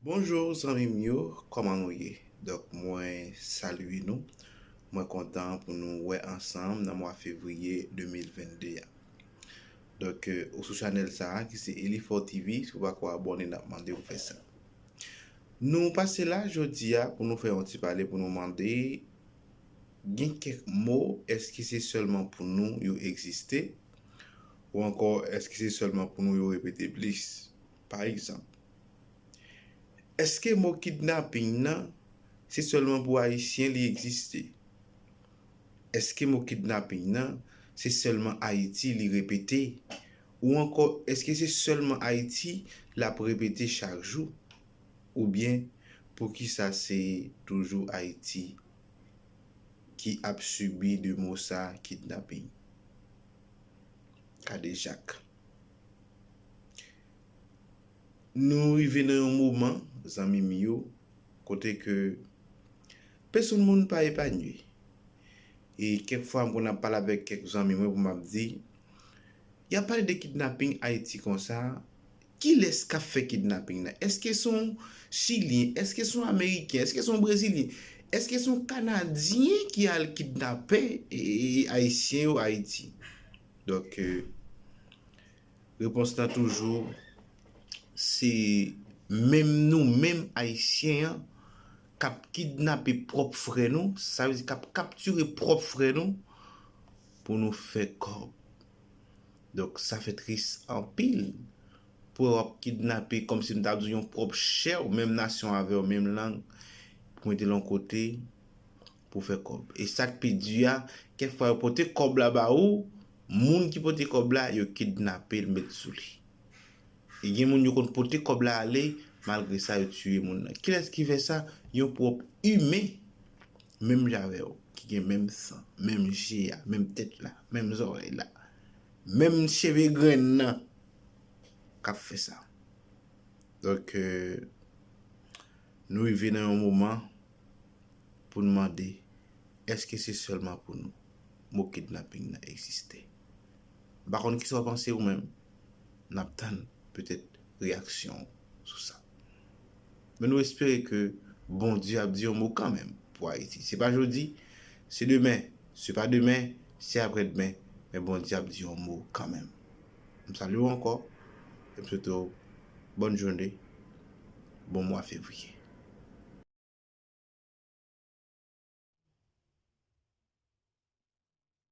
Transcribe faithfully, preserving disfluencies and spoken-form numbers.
Bonjou zanmi m yo, kòman nou ye? Donk mwen salye nou. Mwen kontan pou nou wè ansanm nan mwa fevriye de mil vennde a. Donk, euh, ou sou chanèl sa a ki se Elifor T V, si w pako abòne, n ap mande w fè sa. Nou pase la jodi a pou nou fè yon ti pale, pou nou mande, gen kèk mo, èske se sèlman pou nou yo egziste? Ou ankò, èske se sèlman pou nou yo repete plis? Pa egzanp, èske mo kidnaping nan se sèlman pou Ayisyen li egziste? Èske mo kidnaping nan se sèlman Ayiti li repete? Ou ankò, èske se sèlman Ayiti l ap repete chak jou? Oubyen, poukisa se toujou Ayiti ki ap sibi de mo sa kidnaping? Kadejak. Nou rive nan yon moman, zanmi m yo, kote ke pèsonn moun pa epanye. E kèk fwa, m konn ap pale avèk kèk zanmi mwen pou m ap di, y ap pale de kidnaping Ayiti konsa, kilès k ap fè kidnaping nan? Èske se yon Chilyen? Èske se yon Ameriken? Èske se yon Brezilyen? Èske se yon Kanadyen ki al kidnape, e, e, Ayisyen yo Ayiti? Donk, euh, repons lan toujou, se menm nou menm Ayisyen an k ap kidnape pwòp frè nou, sa vle di k ap kaptire pwòp frè nou pou nou fè kòb. Donk, sa fè tris anpil pou w ap kidnape, kòmsi m ta di w, yon pwòp chè w, menm nasyon avè w, menm lang, pou mete l yon kote pou fè kòb. E sa k pi di a, kèk fwa yo pote kòb la ba ou, moun ki pote kòb la, yo kidnape l, met sou li. E gen moun yo konn pote kòb la ale, malgre sa, yo tiye moun nan. Kilès ki fè sa? Yon pwòp imen, menm jan avè w, ki gen menm san, menm je a, menm tèt la, menm zòrèy la, menm cheve grenn nan, k ap fè sa. Donk, euh, nou rive nan yon moman pou n mande, èske se sèlman pou nou mo kidnaping nan egziste? M pa konn kisa w panse ou menm. N ap tann petèt reyaksyon w sou sa. Men nou espere ke Bondye ap di yon mo kanmenm pou Ayiti. Se pa jodi, se demen. Se pa demen, se aprèdemen. Men Bondye ap di yon mo kanmenm. M salye w ankò. E m swete w bòn jounen, bon mwa fevriye.